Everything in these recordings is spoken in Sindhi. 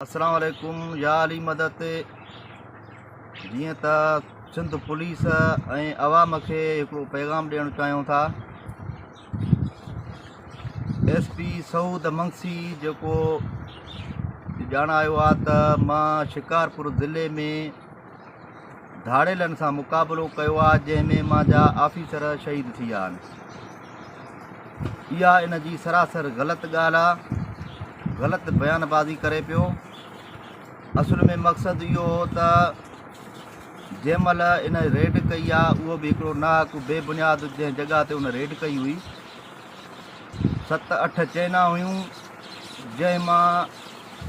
السلام عليڪم يا علي مدد جيئن ته سنڌ پوليس ۽ عوام کي هڪڙو پيغام ڏيڻ چاهيون ٿا ايس پي سعود منگسي جيڪو ڄاڻايو آهي ته مان شڪارپور ضلعي ۾ ڌاڙيلن سان مقابلو ڪيو آهي جنهن ۾ مانجا آفيسر شهيد ٿي ويا آهن اها ان جي سراسر غلط ڳالهه آ، غلط بيان بازي ڪري پيو. اصل ۾ مقصد اهو هو ته جنهن مهل ان ريڊ ڪئي آ اهو به هڪڙو ناحق بي بنياد جنهن جڳهه تي ان ريڊ ڪئي هئي ست اٺ چينا هيون جنهن مان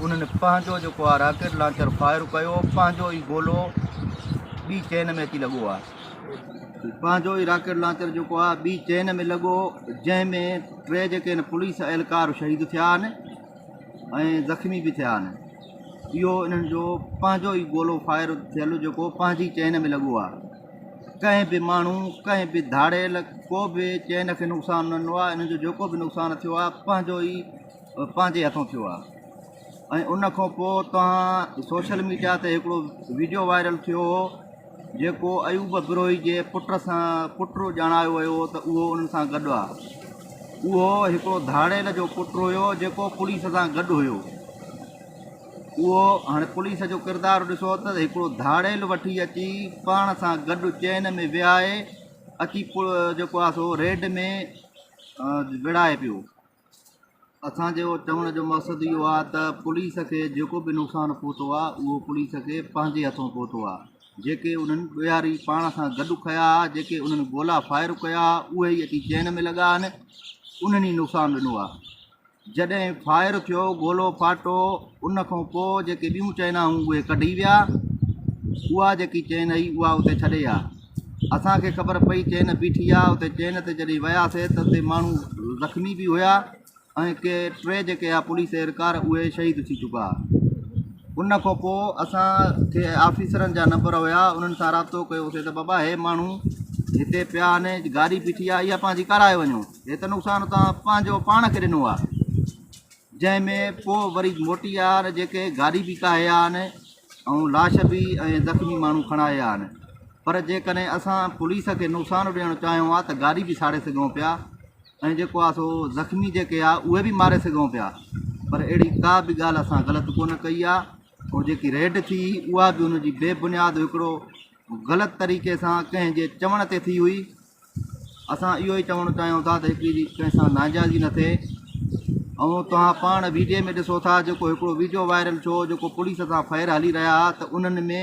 انهن پنهنجو جيڪو آ راڪيٽ لانچر فائر ڪيو پنهنجو ئي گولو ٻي چين ۾ اچي لڳو آ. پنهنجو ئي راڪيٽ لانچر جيڪو آهي ٻي چين ۾ لڳو جنهن ۾ ٽي جيڪي آهن پوليس اهلڪار شهيد ٿيا آهن ۽ زخمي به ٿيا آهن اهو انهن جو پنهنجو ئي گولو فائر ٿيل جيڪو پنهنجي چين ۾ لڳو آهي ڪنهن به ماڻهو ڪنهن به ڌاڙيل ڪو به چين کي نقصان نه ڏنو آهي انهن جو جيڪو به نقصان ٿيو آهي پنهنجو ئي پنهنجي هٿون ٿيو آهي ۽ ان کان پوء توهان سوشل ميڊيا تي هڪڙو ويڊيو وائرل ٿيو هو جيڪو ايوب بروهي جي پٽ سان پٽ ڄاڻايو ويو هو ته اهو انهن سان گڏ آهي اهو هڪڙو ڌاڙيل جو پٽ هيو جيڪو پوليس سان گڏ هيو اهو هاڻي پوليس جو ڪردار ڏسو ته هڪڙو ڌاڙيل وٺي اچي پاڻ سان گڏ چين ۾ ويهائي اچي جيڪو آهي سو ريڊ ۾ وڙهائي پيو اسان جو چوڻ جو مقصد اهو آهي ته پوليس کي جيڪو به نقصان پهتو آهي اهو پوليس کي پنهنجي هٿون پهتو آهي جيڪي انهن ڏوهاري پاڻ سان گڏ کنيا ها جيڪي انهن گولا فائر ڪيا ها اهي ئي اچي چين ۾ لڳا آهن انهن ئي نقصان ڏنو آهي جڏهن فائر ٿيو گولو ڦاٽو ان کان پوء جيڪي ٻيون چينا هيون اهي ڪڍي ويا اها جيڪي چين هئي اها اتي ڇڏي ويا اسان کي خبر پئي چين بيٺي آ اتي چين تي جڏهن وياسي ته اتي ماڻهو زخمي به هيا ۽ ڪي ٽي جيڪي آ پوليس اهلڪار اهي شهيد ٿي چڪا ان کان پوء اسان کي آفيسرن جا نمبر هيا انهن سان رابطو ڪيوسي ته بابا هي ماڻهو هتي پيا آهن گاڏي بيٺي آ اها پنهنجي ڪارائي وڃو هي ته نقصان توهان پنهنجو پاڻ کي ڏنو آ جنهن ۾ پوء وري موٽي آيا آهن جيڪي گاڏي به ڪاهي آيا آهن ۽ لاش به ۽ زخمي ماڻهو کڻائي آيا آهن پر جيڪڏهن اسان پوليس کي نقصان ڏيڻ چاهيون ها ته گاڏي به ساڙي سگهون پيا ۽ جيڪو آهي سو زخمي جيڪي آهي اهي به ماري سگهون پيا پر اهڙي ڪا به ڳالهه اسان غلط ڪونه ڪئي آهي ۽ جيڪي ريڊ ٿي اها به ان جي بي بنياد هڪڙو غلط طريقي سان ڪنهن جي چوڻ تي ٿي هئي اسان اهو ئي چوڻ چاهيون ٿا ته هڪڙي جي ڪنهن سان ناجائزي نه ٿئي ۽ توهان پاڻ ويڊيو ۾ ڏسو ٿا جيڪو هڪڙو ويڊيو وائرل ٿيو جيڪو پوليس سان فائر هلي رهيا ها ته انهن ۾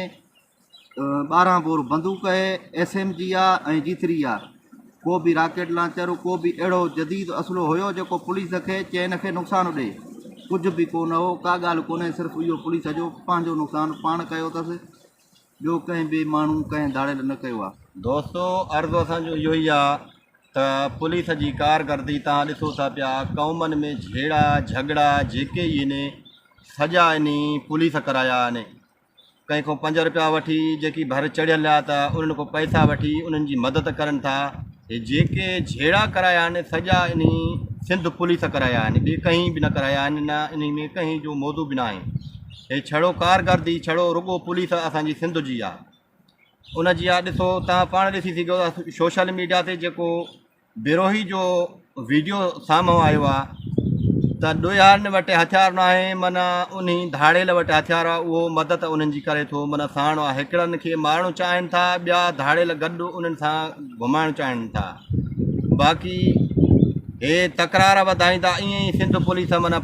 12 بور بندوق آهي ايس ايم جي آ ۽ جي ٿري آ ڪو به راڪيٽ لانچر ڪو به اهڙو جديد اسلحو هيو جيڪو پوليس کي چين کي نقصان ڏئي ڪجهه به ڪونه هو ڪا ڳالهه ڪونهي صرف اهو پوليس جو پنهنجو نقصان پاڻ ڪيو اٿس ٻيو ڪنهن به ماڻهو ڪنهن ڌاڙيل نه ڪيو آ. دوستو عرض اسان جو اهو ئي آ ته پوليس جي ڪارڪردگي توهان ڏسو ٿا پيا قومن ۾ جهيڙا جهڳڙا جيڪي ئي آهن سڄا انهي پوليس ڪرايا آهن ڪنهن کان پنج روپيا وٺي جيڪي ڀر چڙهيل آ ته انهن کان پئسا وٺي انهن جي مدد ڪرن ٿا هي جيڪي جهيڙا ڪرايا آهن سڄا انهي سنڌ پوليس ڪرايا آهن ٻي ڪنهن به نه ڪرايا آهن نه انهي ۾ ڪنهن جو موضوع به نه آهي هي ڇڙو ڪارگردي ڇڙو رڳو پوليس اسان جي سنڌ جي آهي ان جي آ ڏسو تان پاڻ ڏسي سگهو ٿا سوشل ميڊيا تي جيڪو بروهي جو ويڊيو سامهون آيو آهي ته ڏوهارين وٽ هٿيار ناهي معنيٰ انهي ڌاڙيل وٽ هٿيار آهي اهو مدد انهن جي ڪري ٿو معنيٰ ساڻ آهي هڪڙن کي مارڻ چاهين ٿا ٻيا ڌاڙيل گڏ انهن سان گهمائڻ چاهين ٿا باقي هي تڪرار وڌائيندا ائين ئي سنڌ پوليس معنيٰ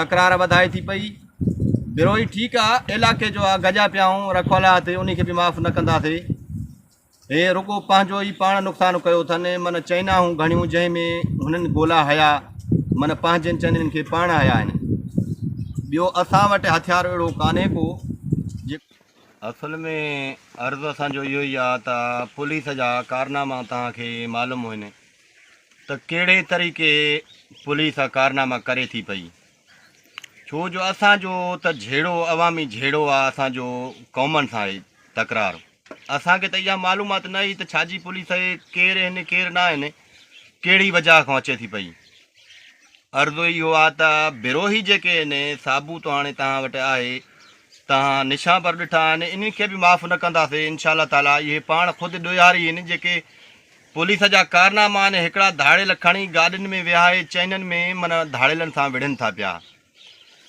تڪرار وڌائي ٿي پئي بروهي ٺيڪ آهي علاقي جو آهي گجا پيا آهون رکوالا هٿي انهي کي به معاف نه ڪنداسي هي رڳو پنهنجو ئي پاڻ نقصان ڪيو اٿن، من چئناهون گهڻيون جنهن ۾ هنن گولا هنيا، من پنهنجن چئنين کي پاڻ هنيا آهن. ٻيو اسان وٽ هٿيار اهڙو ڪانهي ڪو جيڪو. اصل ۾ عرض اسان جو اهو ئي آ ته پوليس جا ڪارناما توهان کي معلوم هن ته ڪهڙي طريقي پوليس ڪارناما ڪري ٿي پئي. ڇو جو اسان جو ته جهيڙو عوامي جهيڙو آ اسان جو قومن سان آهي تڪرار اسان کي ته اها معلومات نه هئي ته ڇاجي پوليس آهي ڪير آهن ڪير نه آهن ڪهڙي وجهه کان اچي ٿي پئي. عرض اهو آ ته بروهي جيڪي آهن ثابوت هاڻي توهان وٽ آهي توهان نشانبر ڏٺا آهن انهن کي به معاف نه ڪنداسي انشاء الله تعالي اهي پاڻ خود ڏوهاري آهن جيڪي پوليس جا ڪارناما آهن هڪڙا ڌاڙيل کڻي گاڏين ۾ ويهائي چينن ۾ معنيٰ ڌاڙيلن سان وڙهن ٿا پيا.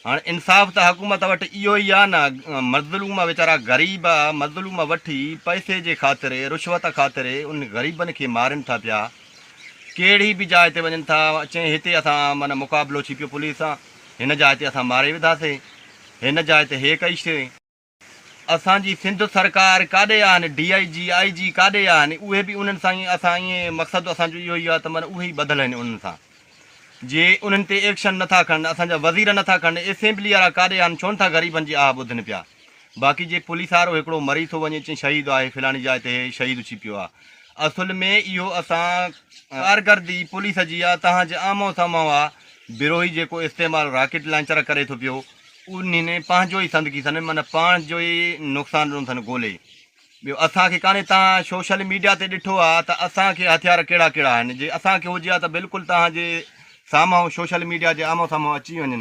هاڻ انصاف ته حڪومت وٽ اهو ئي آ نه مظلوم ويچارا غريب مظلوم وٺي پئسي جي خاطر رشوت خاطر ان غريبن کي مارين ٿا پيا ڪهڙي به جاء تي وڃن ٿا چئين هتي اسان معنيٰ مقابلو ٿي پيو پوليس سان هن جاء تي اسان ماري وڌاسي هن جاء تي هي ڪئي سي. اسان جي سنڌ سرڪار ڪاڏي آهن ڊي I جي آئي جي ڪاڏي آهن اهي به انهن سان ئي اسان ائين مقصد اسان جو اهو ئي آهي ته معنيٰ اهي ئي ٻڌل آهن انهن سان جي انهن تي ايڪشن نٿا کڻن اسان جا وزير نٿا کڻن اسيمبلي وارا ڪاڏي آهن ڇو نٿا غريبن جي آهه ٻڌن پيا باقي جي پوليس وارو هڪڙو مري ٿو وڃي چين شهيد آهي فلاڻي جاء تي شهيد ٿي پيو آهي اصل ۾ اهو اسان ڪارگردي پوليس جي آهي تهان جي آمهون سامهون آهي بروهي جيڪو استعمال راڪيٽ لانچر ڪري ٿو پيو انهن پنهنجو ئي سندڪي سن معنيٰ پنهنجو ئي نقصان ڏنو اٿن گولي ٻيو اسان کي ڪانهي تهان سوشل ميڊيا تي ڏٺو آ ته اسان کي هٿيار ڪهڙا ڪهڙا آهن جي اسان کي هجي ها ته بلڪل تهان جي سامهون سوشل ميڊيا جي آمهون سامهون اچي وڃن ها.